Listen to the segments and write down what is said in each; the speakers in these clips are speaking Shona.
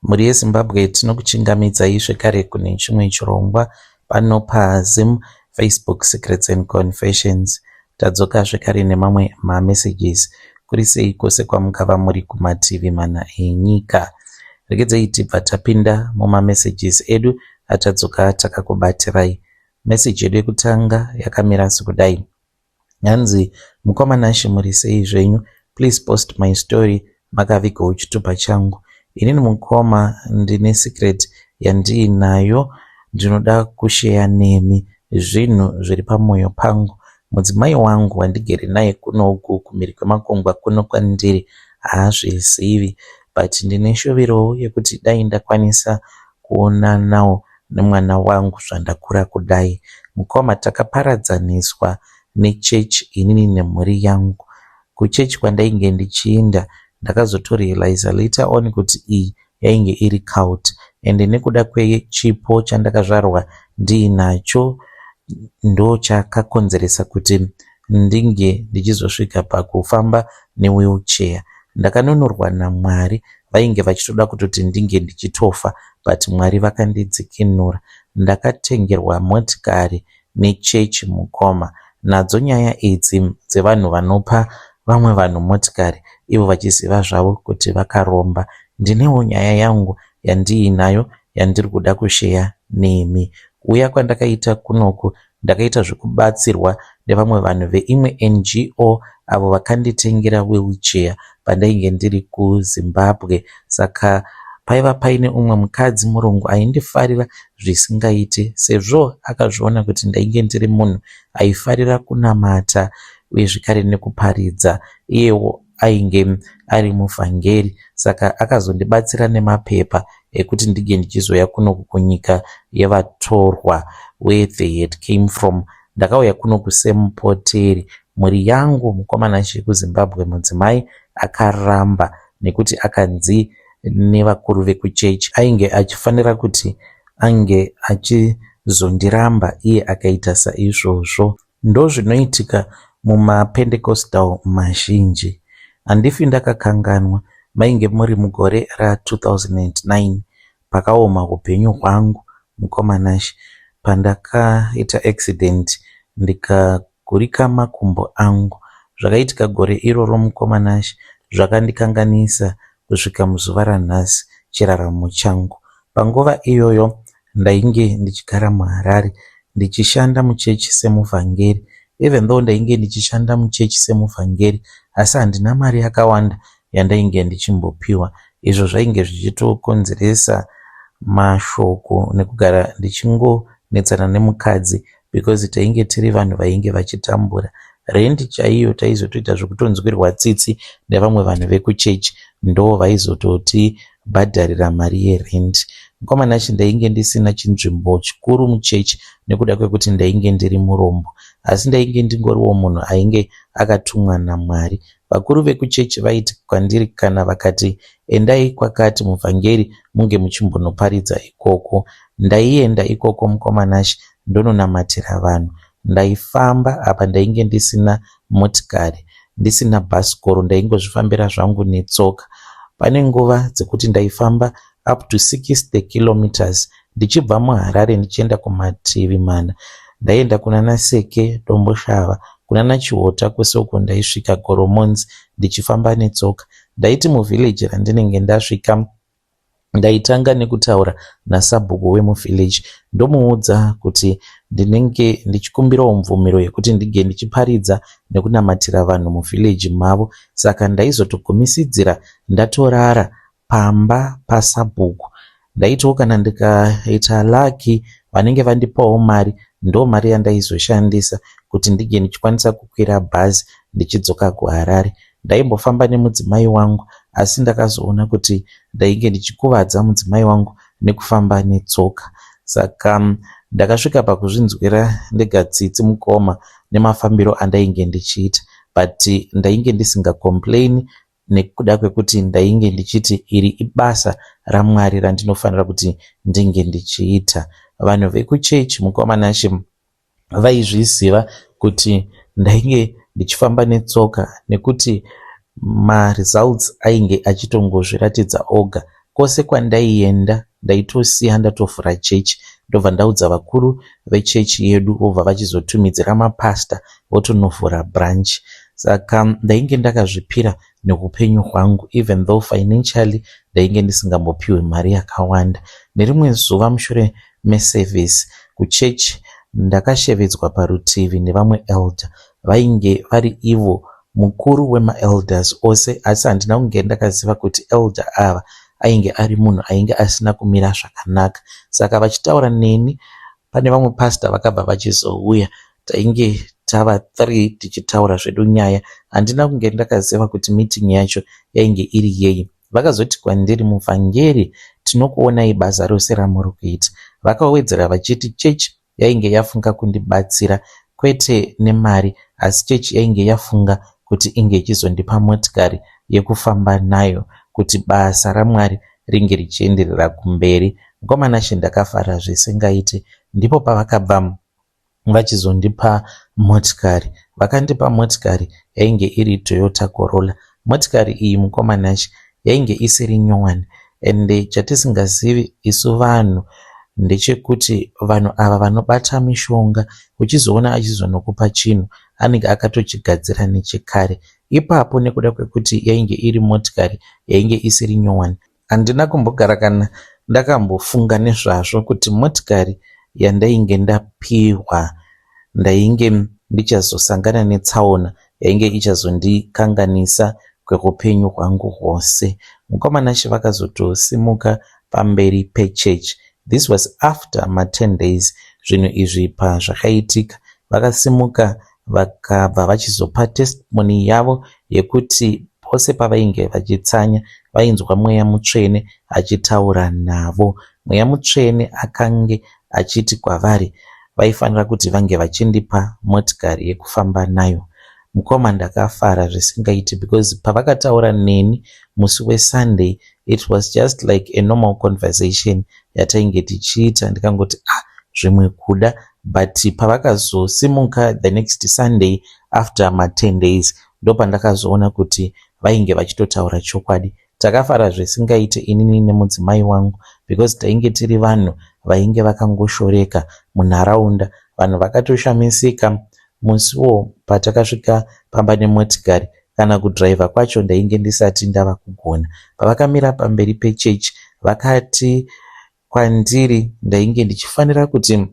Mhuri yeZimbabwe tinokuchingamidzai zvekare kune chimwe chirongwa pano paZim Facebook Secrets and Confessions. Tadzoka zvekare nemamwe mamessages. Kuri sei kwose kwamungava muri kumativi mana enyika. Regedzai tibva tapinda mumamessages edu atadzoka takakubatirai. Message yedu yekutanga yakamira sekudai. Hanzi mukoma Nashe murisei zvenyu please post my story makavigawo chitupa changu. Inini mukoma ndine secret yandiinayo ndinoda kusheya nemi zvinhu zviri pamoyo pangu. Mudzimai wangu wandigere naye kunoku kumhiri kwemakungwa kuno kwandiri haazvizivi but ndine shuvirowo yekuti dai ndakwanisa kuonanawo nemwana wangu zvandakura kudai. Mukoma takaparadzaniswa nechurch inini nemhuri yangu. Kuchurch kwandainge ndichiinda ndakazotorealiser later on kuti iyi yainge iri cult ende nekuda kwechipo chandakazvarwa ndiinacho ndochakakonzeresa kuti ndinge ndichizosvika pakufamba newheelchair. Ndakanunurwa naMwari vainge vachitoda kutoti ndinge ndichitofa but Mwari vakandidzikinura. Ndakatengerwa motikari nechechi mukoma. Nadzo nyaya idzi dzevanhu vanopa vamwe vanhu motikari ivo vachiziva zvavo kuti vakaromba. Ndinewo nyaya yangu yandiinayo yandiri kuda kusheya nemi. Kuuya kwandakaita kunoku ndakaita zvekubatsirwa nevamwe vanhu veimwe NGO avo vakanditengera wheelchair pandainge ndiri kuZimbabwe. Saka paiva paine umwe mukadzi murungu aindifarira zvisingaite sezvo akazviona kuti ndainge ndiri munhu aifarira kunamata uye zvekare nekuparidza. Iyewo ainge ari muvhangeri saka akazondibatsira nemapepa ekuti ndinge ndichizouya kunoku kunyika yevatorwa where they had came from. Ndakauya kunoku semupoteri. Mhuri yangu mukomana chekuZimbabwe mudzimai akaramba nekuti akanzi nevakuru vekuchechi ainge achifanira kuti ange achizondiramba iye akaita saizvozvo. Ndozvinoitika mumaPentecostal mazhinji. Handifi ndakakanganwa mainge muri mugore ra2009 pakaoma hupenyu hwangu mukoma Nashe pandakaita accident ndikagurika makumbo angu. Zvakaitika gore iroro mukoma Nashe zvakandikanganisa kusvika muzuva ranhasi chiraramo changu. Panguva iyoyo ndainge ndichigara muHarare ndichishanda muchechi semuvhangeri. Even though ndainge ndichishanda muchechi semuvhangeri asi handina mari yakawanda yandainge ndichimbopiwa. Izvo zvainge zvichitokonzeresa mashoko nekugara ndichingonetsana nemukadzi because tainge tiri vanhu vainge vachitambura. Rendi chaiyo taizotoita zvekutonzwirwa tsitsi nevamwe vanhu vekuchechi ndo vaizototibhadharira mari yerendi. Mukoma Nashe ndainge ndisina chinzvimbo chikuru muchechi nekuda kwekuti ndainge ndiri murombo asi ndainge ndingoriwo munhu ainge akatumwa naMwari. Vakuru vekuchechi vaiti kwandiri kana vakati endai kwakati muvhangeri munge muchimbonoparidza ikoko. Ndaienda ikoko mukoma Nashe ndononamatira vanhu. Ndaifamba apa ndainge ndisina motikari ndisina bhasikoro ndaingozvifambira zvangu netsoka. Pane nguva dzekuti ndaifamba up to 60 kilometers ndichibva muHarare ndichienda kumativi mana. Ndaienda kunana Seke, Domboshava, kunana Chihota kwese uko ndaisvika Goromonzi ndichifamba netsoka. Ndaiti muvillage randinenge ndasvika ndaitanga nekutaura nasabhuku wemuvillage ndomuudza kuti ndinenge ndichikumbirawo mvumiro yekuti ndinge ndichiparidza nekunamatira vanhu muvillage mavo. Saka ndaizotogumisidzira ndatorara pamba pasabhuku. Ndaitiwo kana ndikaita lucky vanenge vandipawo mari ndo mari yandaizoshandisa kuti ndinge ndichikwanisa kukwira bhazi ndichidzoka kuHarare. Ndaimbofamba nemudzimai wangu asi ndakazoona kuti ndainge ndichikuvadza mudzimai wangu nekufamba netsoka. Saka ndakasvika pakuzvinzwira ndega tsitsi mukoma nemafambiro andainge ndichiita but ndainge ndisingacomplaini nekuda kwekuti ndainge ndichiti iri ibasa raMwari randinofanira kuti ndinge ndichiita. Vanhu vekuchechi mukoma Nashe vaizviziva kuti ndainge ndichifamba netsoka nekuti maresults ainge achitongozviratidza oga. Kwose kwandaienda ndaitosiya ndatovhura chechi ndobva ndaudza vakuru vechechi yedu vobva vachizotumidzira mapastor votonovhura branch. Saka ndainge ndakazvipira neupenyu hwangu even though financially ndainge ndisingambopiwi mari yakawanda. Nerimwe zuva mushure meservice kuchechi ndakashevedzwa parutivi nevamwe elder vainge vari ivo mukuru wemaelders ose asi handina kunge ndakaziva kuti elder ava ainge ari munhu ainge asina kumira zvakanaka. Saka vachitaura neni pane vamwe pastor vakabva vachizouya tainge tava 3 tichitaura zvedu nyaya. Handina kunge ndakaziva kuti meeting yacho yainge iri yei. Vakazoti kwandiri muvhangeri tinokuonai basa rose ramuri kuita. Vakawedzera vachiti chechi yainge yafunga kundibatsira kwete nemari asi chechi yainge yafunga kuti inge ichizondipa motikari yekufamba nayo kuti basa raMwari ringe richienderera kumberi. Mukoma Nashe ndakafara zvisingaite. Ndipo pavakabva vachizondipa motikari. Vakandipa motikari yainge iri Toyota Corolla. Motikari iyi mukoma Nashe yainge isiri nyowani ende chatisingazivi isu vanhu ndechekuti vanhu ava vanobata mishonga uchizoona achizonokupa chinhu anenge akatochigadzira nechekare. Ipapo nekuda kwekuti yainge iri motikari yainge isiri nyowani handina kumbogara kana ndakambofunga nezvazvo kuti motikari yandainge ndapihwa ndainge ndichazosangana netsaona yainge ichazondikanganisa kweupenyu hwangu hwose. Mukoma Nashe vakazotosimuka pamberi pechechi. This was after ma10 days zvinhu izvi pazvakaitika. Vakasimuka vakabva vachizopa testimony yavo yekuti pose pavainge vachitsanya vainzwa mweya mutsvene achitaura navo. Mweya mutsvene akange achiti kwavari vaifanira kuti vange vachindipa motikari yekufamba nayo. Mukoma ndakafara zvisingaiti because pavakataura neni musi weSunday it was just like a normal conversation yatainge tichiita ndikangoti ah zvimwe kuda but pavakazosimuka the next Sunday after ma10 days ndopandakazoona kuti vainge vachitotaura chokwadi. Takafara zvisingaiti inini nemudzimai wangu because tainge tiri vanhu vainge vakangoshoreka munharaunda. Vanhu vakatoshamisika musiwo patakasvika pamba nemotikari kana kudhiraivha kwacho ndainge ndisati ndava kugona. Pavakamira pamberi pechechi vakati kwandiri ndainge ndichifanira kuti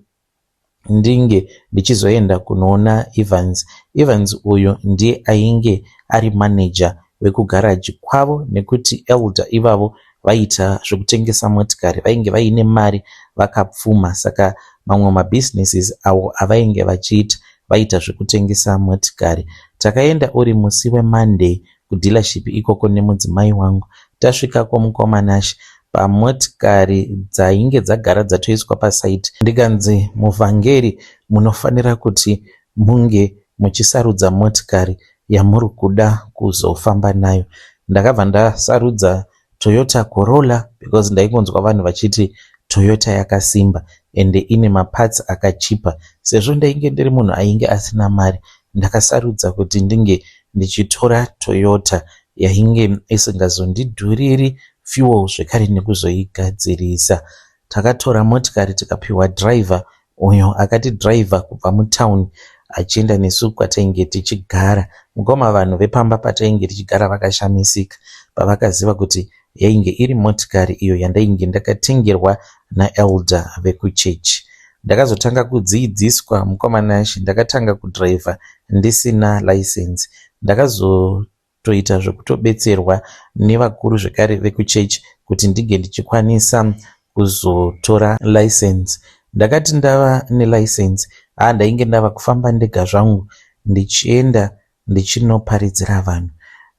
ndinge ndichizoenda kunoona Evans. Evans uyu ndiye ainge ari maneja wekugaraji kwavo nekuti elder ivavo vaiita zvekutengesa motikari vainge vaine mari vakapfuma saka mamwe mabusinesses avo avainge vachiita vaiita zvekutengesa motikari. Takaenda uri musi weMonday kudealership ikoko nemudzimai wangu. Tasvikako mukoma Nashe pamotikari dzainge dzagara dzatoiswa pasite ndikanzi muvhangeri munofanira kuti munge muchisarudza motikari yamuri kuda kuzofamba nayo. Ndakabva ndasarudza Toyota Corolla because ndaingonzwa vanhu vachiti Toyota yakasimba ende ine maparts akachipa. Sezvo ndainge ndiri munhu ainge asina mari ndakasarudza kuti ndinge ndichitora Toyota yainge isingazondidhuriri fuel zvekare nekuzoigadzirisa. Takatora motikari tikapiwa driver uyo akatidhiraivha kubva mutauni achienda nesu kwatainge tichigara. Mukoma vanhu vepamba patainge tichigara vakashamisika pavakaziva kuti yainge iri motikari iyo yandainge ndakatengerwa naelder vekuchechi. Ndakazotanga kudzidziswa mukoma Nashe ndakatanga kudhiraivha ndisina license. Ndakazotoita zvekutobetserwa nevakuru zvekare vekuchechi kuti ndinge ndichikwanisa kuzotora license. Ndakati ndava nelicense haa ndainge ndava kufamba ndega zvangu ndichienda ndichinoparidzira vanhu.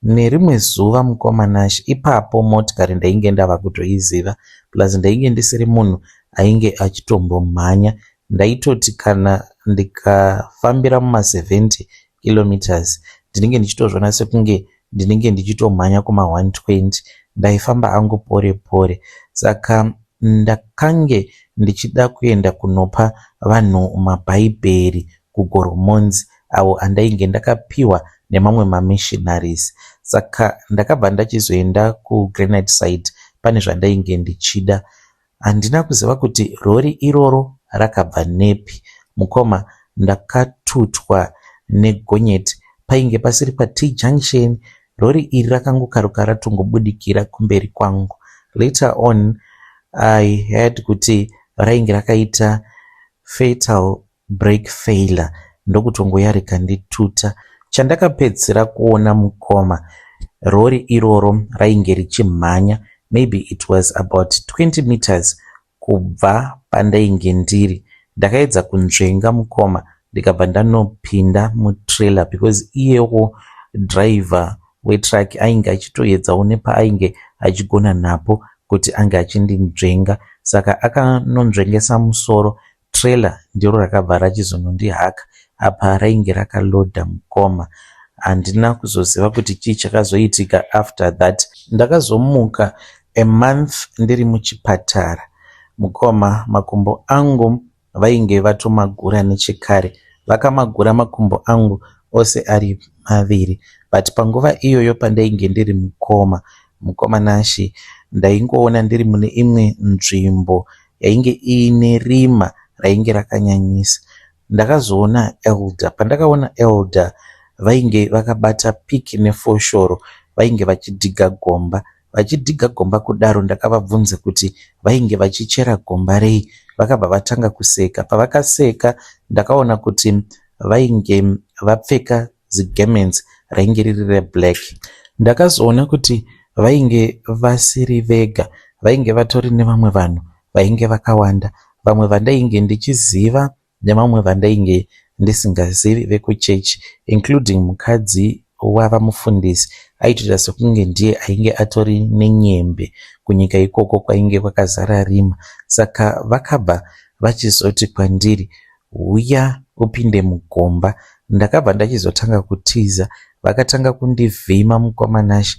Nerimwe zuva mukoma Nashe ipapo motikari ndainge ndava kutoiziva plus ndainge ndisiri munhu ainge achitombomhanya. Ndaitoti kana ndikafambira muma70 kilometers ndinenge ndichitozviona sekunge ndinenge ndichitomhanya kuma120. Ndaifamba hangu pore pore. Saka ndakange ndichida kuenda kunopa vanhu mabhaibheri kuGoromonzi avo andainge ndakapiwa nemamwe mamissionaries. Saka ndakabva ndachizoenda kuGranite Side. pane zvandainge ndichida. Handina kuziva kuti rori iroro rakabva nepi. Mukoma ndakatutwa negonyeti. Painge pasiri paT-junction, rori iri rakangokaruka ratongobudikira kumberi kwangu. Later on I heard kuti rainge rakaita fatal brake failure ndokutongoya rikandituta. Chandakapedzisira kuona mukoma, rori iroro rainge richimhanya maybe it was about 20 meters kubva pandainge ndiri. Ndakaedza kunzvenga mukoma ndikabva ndanopinda mutrailer because iyewo driver wetruck ainge achitoedzawo nepaainge achigona napo kuti ange achindinzvenga. Saka akanonzvengesa musoro Trailer ndiro rakabva rachizonondihaka apa rainge rakalodha mukoma. Handina kuzoziva kuti chii chakazoitika after that. Ndakazomuka a month ndiri muchipatara mukoma makumbo angu vainge vatomagura nechekare. Vakamagura makumbo angu ose ari maviri but panguva iyoyo pandainge ndiri mukoma mukoma Nashy ndaingoona ndiri mune imwe nzvimbo yainge iine rima rainge rakanyanyisa. Ndakazoona elder, pandakaona elder vainge vakabata piki nefoshoro vainge vachidhiga gomba. Vachidhiga gomba kudaro ndakavabvunza kuti vainge vachichera gomba rei vakabva vatanga kuseka. Pavakaseka ndakaona kuti vainge vapfeka zigemenzi rainge riri reblack. Ndakazoona kuti vainge vasiri vega vainge vatori nevamwe vanhu vainge vakawanda vamwe vandainge ndichiziva nevamwe vandainge ndisingazivi vekuchechi including mukadzi wava mufundisi aitoita sekunge ndiye ainge atori nenyembe kunyika ikoko kwainge kwakazara rima saka vakabva vachizoti kwandiri huya upinde mugomba ndakabva ndachizotanga kutiza vakatanga kundivhima mukoma Nashe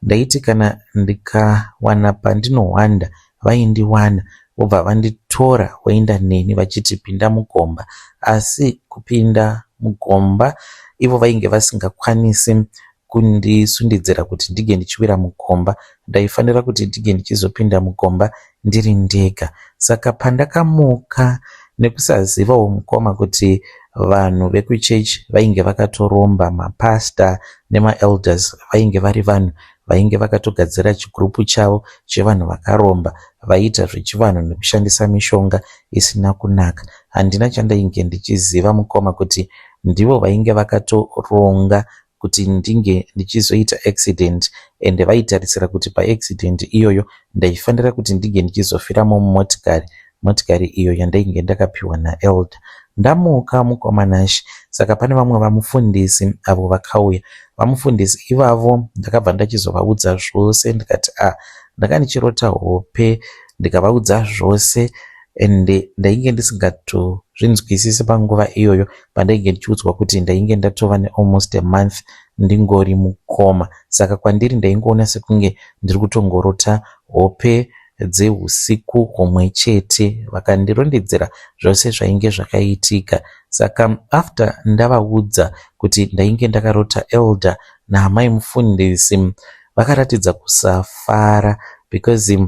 ndaiti kana ndikawana pandinohwanda vaindiwana vobva vanditora voenda neni vachiti pinda mugomba asi kupinda mugomba ivo vainge vasingakwanisi kundisundidzira kuti ndinge ndichiwira mugomba ndaifanira kuti ndinge ndichizopinda mugomba ndiri ndega saka pandakamuka nekusazivawo mukoma kuti vanhu vekuchechi vainge vakatoromba mapasta nemaelders vainge vari vanhu vainge vakatogadzira chigurupu chavo chevanhu vakaromba vaiita zvechivanhu nekushandisa mishonga isina kunaka. Handina chandainge ndichiziva mukoma kuti ndivo vainge vakatoronga kuti ndinge ndichizoita accident ende vaitarisira kuti paaccident iyoyo ndaifanira kuti ndinge ndichizofiramo mumotikari motikari iyo yandainge ndakapiwa naelder. Ndamuka mukoma Nashe saka pane vamwe vamufundisi avo vakauya. Vamufundisi ivavo ndakabva ndachizovaudza zvose ndikati ah ndanga ndichirota hope ndikavaudza zvose ende ndainge ndisingatozvinzwisisi panguva iyoyo pandainge ndichiudzwa kuti ndainge ndatova nealmost a month ndingori mukoma saka kwandiri ndaingoona sekunge ndiri kutongorota hope dzehusiku humwe chete vakandirondedzera zvose zvainge zvakaitika saka after ndavaudza kuti ndainge ndakarota elder naamai mufundisi vakaratidza kusafara because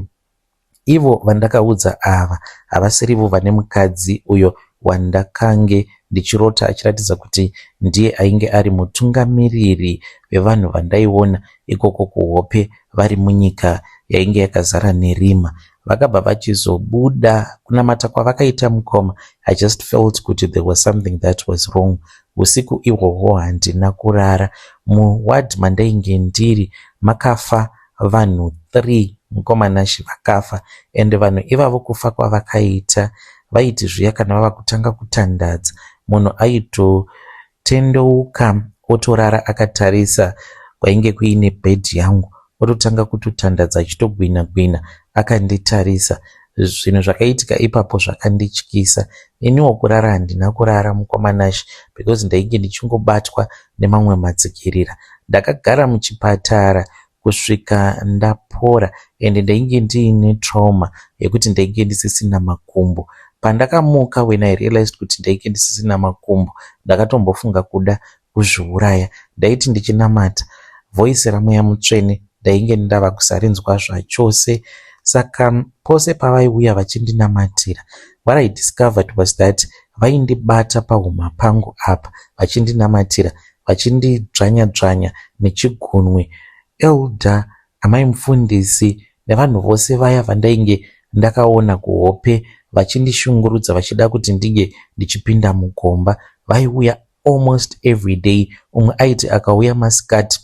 ivo vandakaudza ava havasirivo vane mukadzi uyo wandakange ndichirota achiratidza kuti ndiye ainge ari mutungamiriri wevanhu vandaiona ikoko kuhope vari munyika yainge yakazara nerima. Vakabva vachizobuda kunamata kwavakaita mukoma I just felt kuti there was something that was wrong. Usiku ihwohwo handina kurara. Muward mandainge ndiri makafa vanhu 3 mukoma Nashe vakafa ende vanhu ivavo kufa kwavakaita vaiti zviya kana vava kutanga kutandadza munhu aitotendeuka otorara akatarisa kwainge kuine bhedhi yangu ototanga kutotandadza achitogwina gwina akanditarisa. Zvinhu zvakaitika ipapo zvakandityisa. Iniwo kurara handina kurara mukoma Nashe because ndainge ndichingobatwa nemamwe madzikirira. Ndakagara muchipatara kusvika ndapora ende ndainge ndiine trauma yekuti ndainge ndisisina makumbo. Pandakamuka when I realized kuti ndainge ndisisina makumbo ndakatombofunga kuda kuzviuraya. Ndaiti ndichinamata voice ramweya mutsvene Ndainge ndava kusarinzwa zvachose. Saka pose pavaiuya vachindinamatira, what I discovered was that vaindibata pahuma pangu apa vachindinamatira, vachindidzvanya dzvanya nechigunwe. Elder, amai mufundisi nevanhu vose vaya vandainge ndakaona kuhope vachindishungurudza vachida kuti ndinge ndichipinda mugomba vaiuya almost every day. Umwe aiti akauya masikati,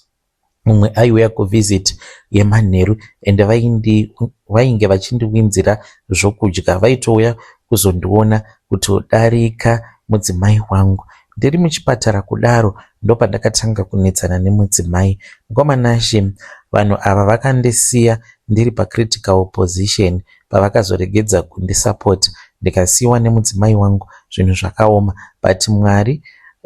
mumwe aiuya kuvisit yemanheru, ende vainge vachindiwinzira zvokudya. Vaitouya kuzondiona kutodarika mudzimai wangu. Ndiri muchipatara kudaro ndopandakatanga kunetsana nemudzimai. Mukoma Nashe, vanhu ava vakandisiya ndiri pacritical position pavakazoregedza kundisapota, ndikasiyiwa nemudzimai wangu. Zvinhu zvakaoma, but Mwari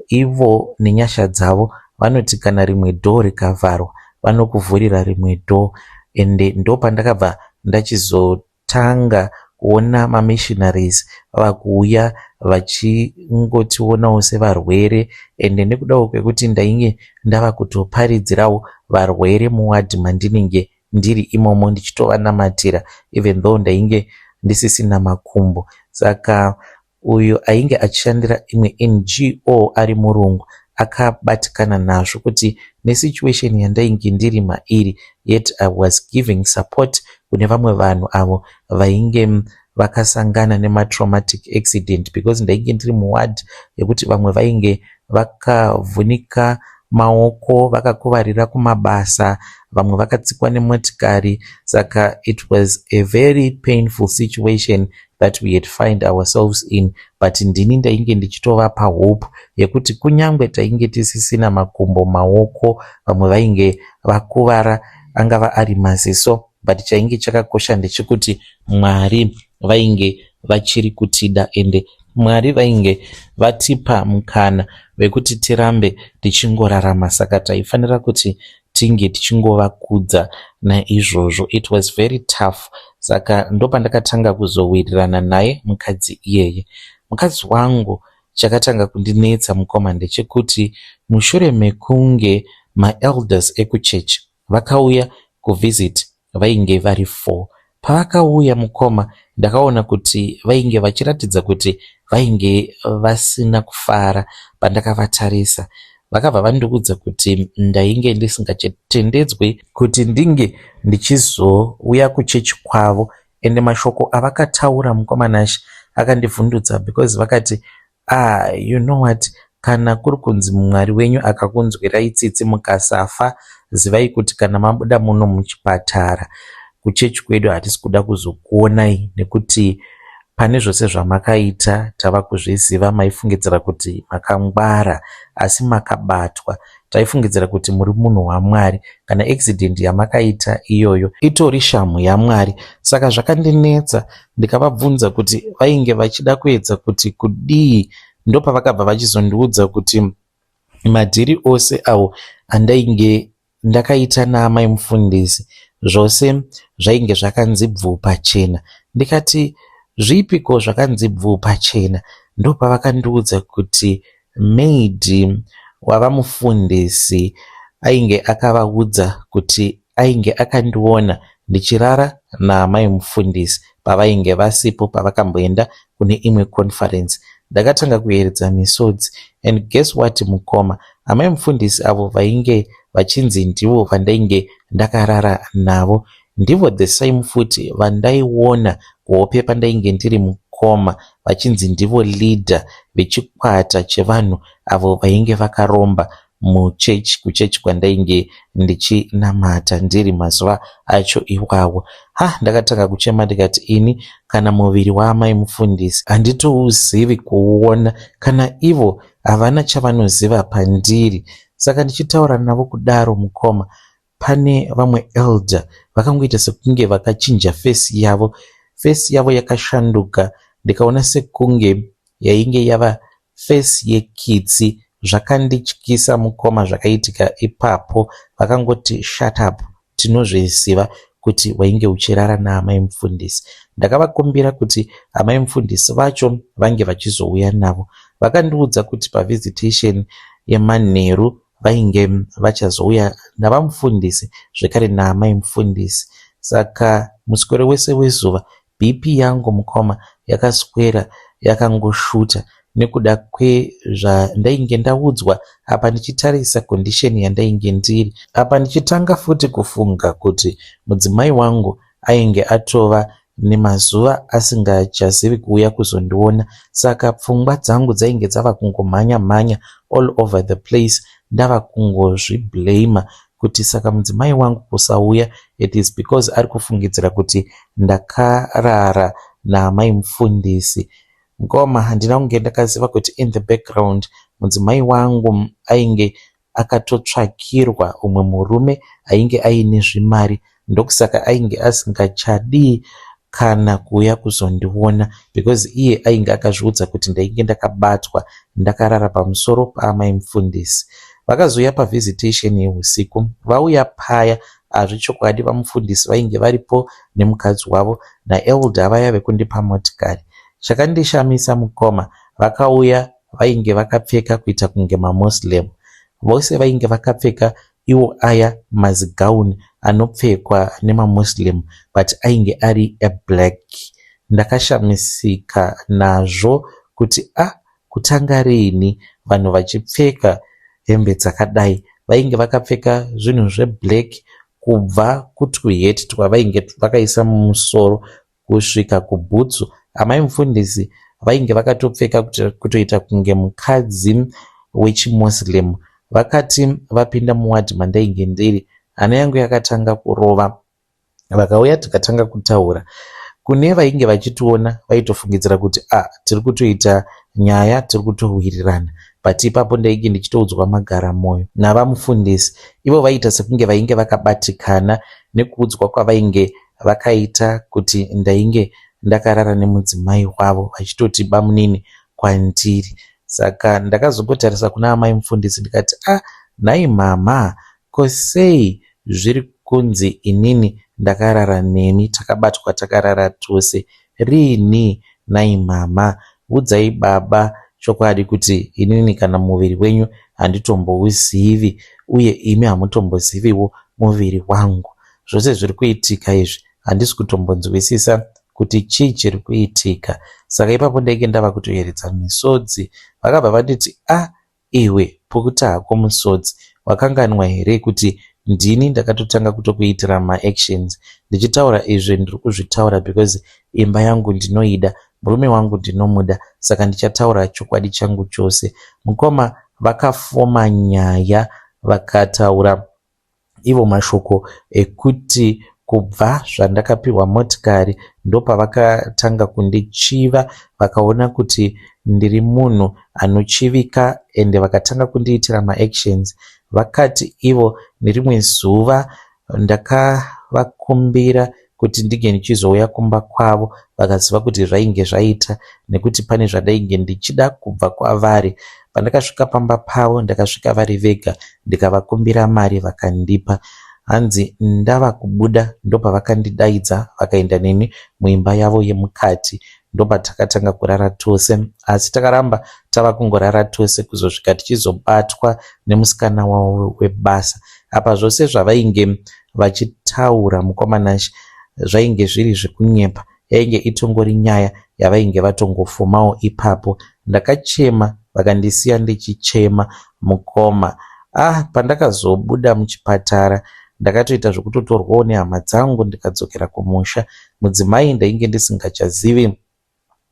ivo nenyasha dzavo vanoti kana rimwe door rikavharwa, vanokuvhurira rimwe door. Ende ndopandakabva ndachizotanga kuona mamissionaries vava kuuya vachingotionawo sevarwere. Ende nekudawo kwekuti ndainge ndava kutoparidzirawo varwere muwadhi mandinenge ndiri imomo, ndichitovanamatira even though ndainge ndisisina makumbo. Saka uyo ainge achishandira imwe NGO ari murungu akabatikana nazvo kuti nesituation yandainge ndiri mairi, yet I was giving support kune vamwe vanhu avo vainge vakasangana nematraumatic accident, because ndainge ndiri muward yekuti vamwe vainge vakavhunika maoko, vakakuvarira kumabasa, vamwe vakatsikwa nemotikari. Saka it was a very painful situation that we had find ourselves in, but ndini ndainge ndichitovapa hope yekuti kunyangwe tainge tisisina makumbo, maoko, vamwe vainge vakuvara, angava ari maziso, but chainge chakakosha ndechekuti Mwari vainge vachiri kutida, ende Mwari vainge vatipa mukana wekuti tirambe tichingorarama, saka taifanira kuti tinge tichingovakudza naizvozvo. It was very tough. Saka ndopandakatanga kuzowirirana naye mukadzi iyeye, mukadzi wangu. Chakatanga kundinetsa, mukoma, ndechekuti mushure mekunge maelders ekuchechi vakauya kuvisit, vainge vari four. Pavakauya, mukoma, ndakaona kuti vainge vachiratidza kuti vainge vasina kufara. Pandakavatarisa, vakabva vandiudza kuti ndainge ndisingachatendedzwi kuti ndinge ndichizouya kuchechi kwavo. Ende mashoko avakataura, mukoma Nashe, akandivhundutsa, because vakati, "Ah, you know what, kana kuri kunzi Mwari wenyu akakunzwirai tsitsi mukasafa, zivai kuti kana mabuda muno muchipatara, kuchechi kwedu hatisi kuda kuzokuonai, nekuti pane zvose zvamakaita tava kuzviziva. Maifungidzira kuti makangwara, asi makabatwa. Taifungidzira kuti muri munhu waMwari. Kana accident yamakaita iyoyo itori shamhu yaMwari." Saka zvakandinetsa. Ndikavabvunza kuti vainge vachida kuedza kuti kudii. Ndopavakabva vachizondiudza kuti madhiri ose awo andainge ndakaita naamai mufundisi, zvose zvainge zvakanzi bvuu pachena. Ndikati, "Zvipiko zvakanzi bvuu pachena?" Ndopavakandiudza kuti maid wavamufundisi ainge akavaudza kuti ainge akandiona ndichirara naamai mufundisi pavainge vasipo, pavakamboenda kune imwe conference. Ndakatanga kuyeredza misodzi. And guess what, mukoma, amai mufundisi avo vainge vachinzi ndivo vandainge ndakarara navo ndivo the same futi vandaiona kuhope pandainge ndiri mukoma, vachinzi ndivo leader vechikwata chevanhu avo vainge vakaromba muchechi, kuchechi kwandainge ndichinamata ndiri mazuva acho iwawo. Ha, ndakatanga kuchema. Ndikati, "Ini kana muviri waamai mufundisi handitouzivi kuuona, kana ivo havana chavanoziva pandiri." Saka ndichitaura navo kudaro, mukoma, pane vamwe elder vakangoita sekunge vakachinja face yavo. Face yavo yakashanduka, ndikaona sekunge yainge yava face yekitsi. Zvakandityisa, mukoma, zvakaitika ipapo. Vakangoti, "Shut up, tinozviziva kuti wainge uchirara naamai mufundisi." Ndakavakumbira kuti amai mufundisi vacho vange vachizouya navo. Vakandiudza kuti pavisitation yemanheru vainge vachazouya navamufundisi zvekare naamai mufundisi. Saka muswero wese wezuva BP yangu mukoma yakaswera yakangoshuta nekuda kwezvandainge ndaudzwa apa ndichitarisa condition yandainge ndiri. Apa ndichitanga futi kufunga kuti mudzimai wangu ainge atova nemazuva asingachazivi kuuya kuzondiona saka pfungwa dzangu dzainge dzava kungomhanya mhanya all over the place ndava kungozviblamer kuti saka mudzimai wangu kusauya it is because ari kufungidzira kuti ndakarara naamai mufundisi. Mukoma handina kunge ndakaziva kuti in the background mudzimai wangu ainge akatotsvakirwa umwe murume ainge aine zvimari ndokusaka ainge asingachadi kana kuuya kuzondiona because iye ainge akazviudza kuti ndainge ndakabatwa ndakarara pamusoro paamai mufundisi. Vakazouya pavisitation yehusiku vauya paya azvichokwadi vamufundisi vainge varipo nemukadzi wavo naelder vaya vekundipa motikari. Chakandishamisa mukoma vakauya vainge vakapfeka kuita kunge maMoslem. Vose vainge vakapfeka iwo aya mazigauni anopfekwa nemaMoslem but ainge ari eblack. Ndakashamisika nazvo kuti a ah, kutanga riini vanhu vachipfeka hembe dzakadai. Vainge vakapfeka zvinhu zveblack kubva kutuheti twavainge vakaisa mumusoro kusvika kubhutsu. Amai mufundisi vainge vakatopfeka kutoita kunge mukadzi wechiMoslem. Vakati vapinda muwadhi mandainge ndiri, hana yangu yakatanga kurova. Vakauya tikatanga kutaura. Kune vainge vachitiona vaitofungidzira kuti a ah, tiri kutoita nyaya, tiri kutowirirana. But ipapo ndainge ndichitoudzwa magara moyo navamufundisi. Ivo vaiita sekunge vainge vakabatikana nekuudzwa kwavainge vakaita kuti ndainge ndakarara nemudzimai wavo vachitoti bamunini kwandiri. Saka ndakazongotarisa kuna amai mufundisi ndikati ah nhai mhamha ko sei zviri kunzi inini ndakarara nemi takabatwa takarara tose riini nhai mhamha udzai baba chokwadi kuti inini kana muviri wenyu handitombouzivi uye imi hamutomboziviwo muviri wangu. Zvose zviri kuitika izvi handisi kutombonzwisisa kuti chii chiri kuitika. Saka ipapo ndainge ndava kutoyeredza misodzi. Vakabva vanditi ah iwe pukuta hako musodzi wakanganwa here kuti ndini ndakatotanga kutokuitira maactions. Ndichitaura izvi ndiri kuzvitaura because imba yangu ndinoida, murume wangu ndinomuda saka ndichataura chokwadi changu chose. Mukoma vakafoma nyaya vakataura ivo mashoko ekuti kubva zvandakapihwa motikari ndopavakatanga kundichiva vakaona kuti ndiri munhu anochivika ende vakatanga kundiitira maactions. Vakati ivo nerimwe zuva ndakavakumbira kuti ndinge ndichizouya kumba kwavo vakaziva kuti zvainge zvaita nekuti pane zvandainge ndichida kubva kwavari. Pandakasvika pamba pavo ndakasvika vari vega ndikavakumbira mari vakandipa. Hanzi ndava kubuda ndopavakandidaidza vakaenda neni muimba yavo yemukati ndopatakatanga kurara tose asi takaramba tava kungorara tose kuzosvika tichizobatwa nemusikana wavo webasa. Apa zvose zvavainge vachitaura mukoma Nashe zvainge zviri zvekunyepa yainge itongori nyaya yavainge vatongofumawo ipapo. Ndakachema vakandisiya ndichichema mukoma. Ah pandakazobuda muchipatara ndakatoita zvekutotorwawo nehama dzangu ndikadzokera kumusha. Mudzimai ndainge ndisingachazivi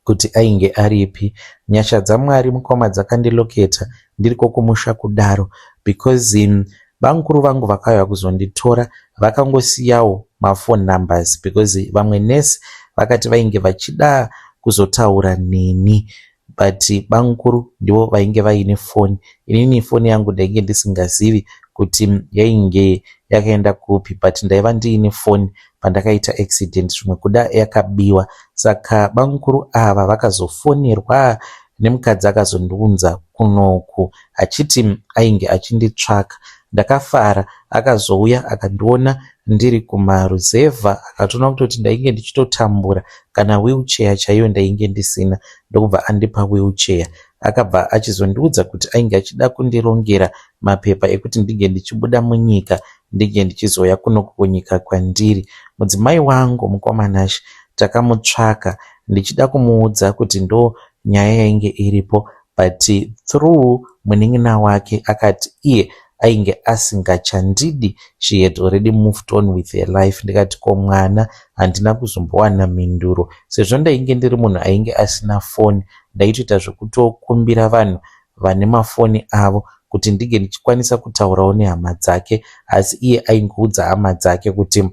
kuti ainge aripi. Nyasha dzaMwari mukoma dzakandiloketa ndiriko kumusha kudaro because bamukuru vangu vakauya kuzonditora vakangosiyawo maphone numbers because vamwe nurse vakati vainge vachida kuzotaura neni but bamukuru ndivo vainge vaine foni. Inini foni yangu ndainge ndisingazivi kuti yainge yakaenda kupi but ndaiva ndiine foni pandakaita accident zvimwe kuda yakabiwa. Saka bamukuru ava vakazofonerwa nemukadzi akazondiunza kunoku achiti ainge achinditsvaka. Ndakafara akazouya akandiona ndiri kumaruzevha akatoona kutoti ndainge ndichitotambura kana wheelchair chaiyo ndainge ndisina ndokubva andipa wheelchair. Akabva achizondiudza kuti ainge achida kundirongera mapepa ekuti ndinge ndichibuda munyika ndinge ndichizouya kuno kunyika kwandiri. Mudzimai wangu mukoma Nashe takamutsvaka ndichida kumuudza kuti ndo nyaya yainge iripo but through munin'ina wake akati iye ainge asingachandidi, she had already moved on with her life. Ndikati ko mwana? Handina kuzombowana mhinduro sezvo ndainge ndiri munhu ainge asina foni. Ndaitoita zvekutokumbira vanhu vane mafoni avo kuti ndinge ndichikwanisa kutaurawo nehama dzake, asi iye aingoudza hama dzake kuti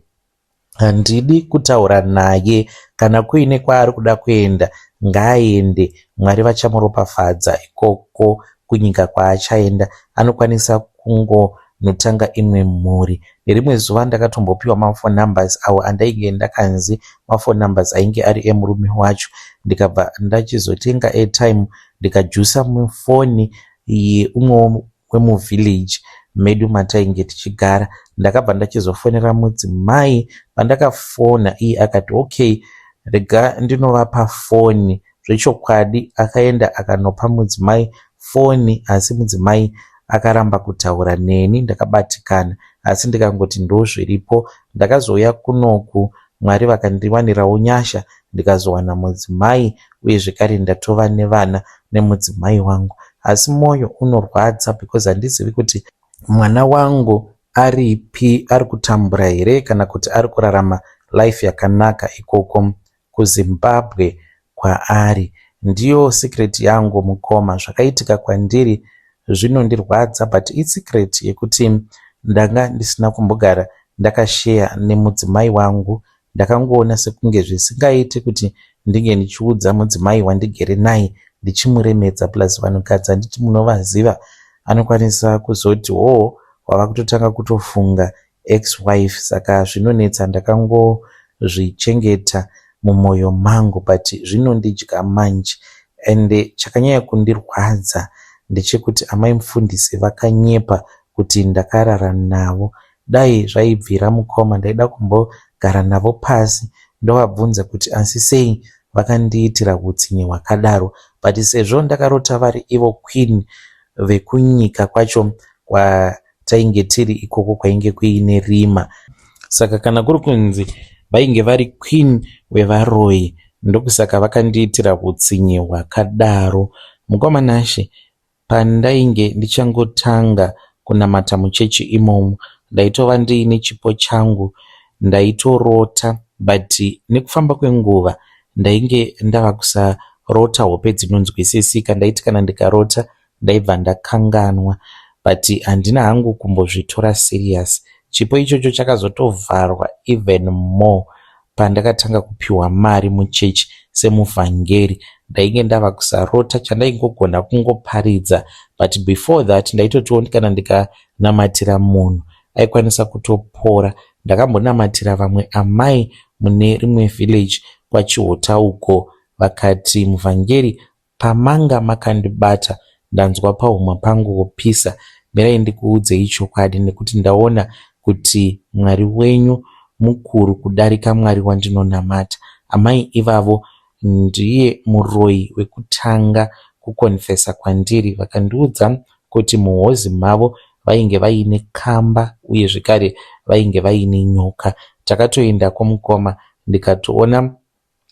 handidi kutaura naye, kana kuine kwaari kuda kuenda ngaaende, Mwari vachamuropafadza ikoko kunyika kwaachaenda, anokwanisa kungonotanga imwe mhuri. Nerimwe zuva ndakatombopiwa mafone numbers awo andainge ndakanzi mafone numbers ainge ari emurume wacho, ndikabva ndachizotenga airtime ndikajusa mufoni yeumwe wemuvillage medu matainge tichigara. Ndakabva ndachizofonera mudzimai. Pandakafona iye akati okay, rega ndinovapa foni. Zvechokwadi akaenda akanopa mudzimai foni, asi mudzimai akaramba kutaura neni. Ndakabatikana, asi ndikangoti ndozviripo. Ndakazouya kunoku, Mwari vakandiwanirawo nyasha, ndikazowana mudzimai uye zvekare ndatova nevana nemudzimai wangu, asi mwoyo unorwadza because handizivi kuti mwana wangu aripi, ari kutambura here kana kuti ari kurarama life yakanaka ikoko kuZimbabwe kwaari. Ndiyo secret yangu mukoma, zvakaitika kwandiri zvinondirwadza, but isecret yekuti ndanga ndisina kumbogara ndakasheya nemudzimai wangu. Ndakangoona sekunge zvisingaiti kuti ndinge ndichiudza mudzimai wandigere naye ndichimuremedza, plus vanhukadzi handiti munovaziva, anokwanisa kuzoti hoo wava kutotanga kutofunga ex wife, saka zvinonetsa. Ndakangozvichengeta mumwoyo mangu, but zvinondidya manje. Ende chakanyanya kundirwadza ndechekuti amai mufundisi vakanyepa kuti ndakarara navo. Dai zvaibvira mukoma, ndaida kumbogara navo pasi ndovabvunza kuti asi sei vakandiitira hutsinye hwakadaro, but sezvo ndakarota vari ivo queen vekunyika kwacho kwatainge tiri ikoko kwainge kuine rima, saka kana kuri kunzi vainge vari queen wevaroyi, ndokusaka vakandiitira hutsinye hwakadaro. Mukoma Nashe, pandainge ndichangotanga kunamata muchechi imomo, ndaitova ndiine chipo changu, ndaitorota, but nekufamba kwenguva ndainge ndava kusarota hope dzinonzwisisika. Ndaiti kana ndikarota ndaibva ndakanganwa, but handina hangu kumbozvitora serious. Chipo ichocho chakazotovharwa even more pandakatanga kupiwa mari muchechi semuvhangeri. Ndainge ndava kusarota, chandaingogona kungoparidza, but before that ndaitotiwo kana ndikanamatira munhu aikwanisa kutopora. Ndakambonamatira vamwe amai mune rimwe village kwaChihota uko, vakati muvhangeri, pamanga makandibata ndanzwa pahuma pangu kupisa, mirai ndikuudzei chokwadi, nekuti ndaona kuti Mwari wenyu mukuru kudarika Mwari wandinonamata. Amai ivavo ndiye muroyi wekutanga kukonfesa kwandiri. Vakandiudza kuti muhozi mavo vainge vaine kamba uye zvekare vainge vaine nyoka. Takatoendako mukoma, ndikatoona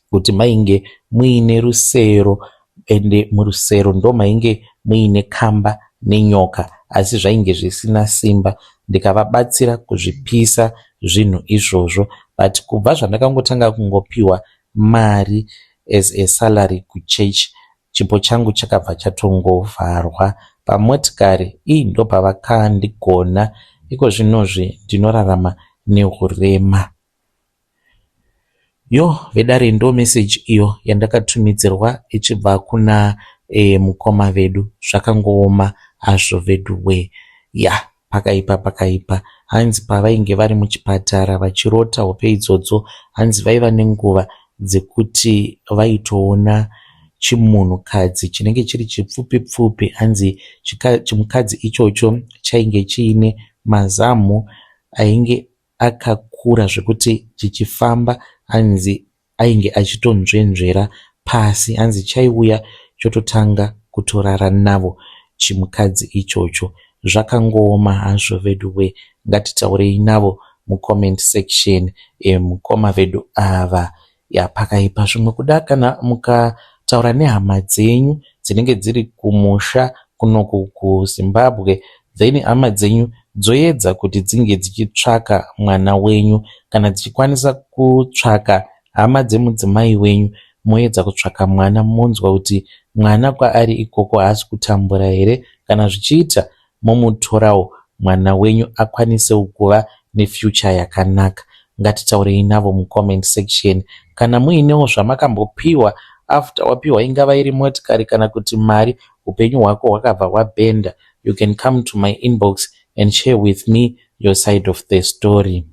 kuti mainge muine rusero, ende murusero ndo mainge muine kamba nenyoka, asi zvainge zvisina simba. Ndikavabatsira kuzvipisa zvinhu izvozvo. But kubva zvandakangotanga kungopiwa mari as a salary kuchechi, chipo changu chakabva chatongovharwa. Pamotikari ii ndopavakandigona. Iko zvinozvi ndinorarama neurema. Yo vedare, ndo meseji iyo yandakatumidzirwa ichibva kuna mukoma vedu. Zvakangooma hazvo vedu we, ya, pakaipa, pakaipa. Hanzi pavainge vari muchipatara vachirota hope idzodzo, hanzi vaiva nenguva dzekuti vaitoona chimunhukadzi chinenge chiri chipfupi pfupi. Hanzi chimukadzi ichocho chainge chiine mazamu ainge akakura zvekuti chichifamba hanzi ainge achitonzvenzvera pasi. Hanzi chaiuya chototanga. kutorara navo chimukadzi ichocho. Zvakangooma hazvo veduwe ngatitaurei navo mucomment section mukoma vedu ava. Ya pakaipa zvimwe kuda kana mukataura nehama dzenyu dzinenge dziri kumusha kunoku kuZimbabwe then hama dzenyu dzoedza kuti dzinge dzichitsvaka mwana wenyu kana dzichikwanisa kutsvaka hama dzemudzimai wenyu moedza kutsvaka mwana monzwa kuti mwana kwaari ikoko haasi kutambura here kana zvichiita momutorawo mwana wenyu akwanisewo kuva nefuture yakanaka. Ngatitaurei navo mucomment section kana muinewo zvamakambopiwa after wapiwa ingava iri motikari kana kuti mari upenyu hwako hwakabva hwabhenda. You can come to my inbox and share with me your side of the story.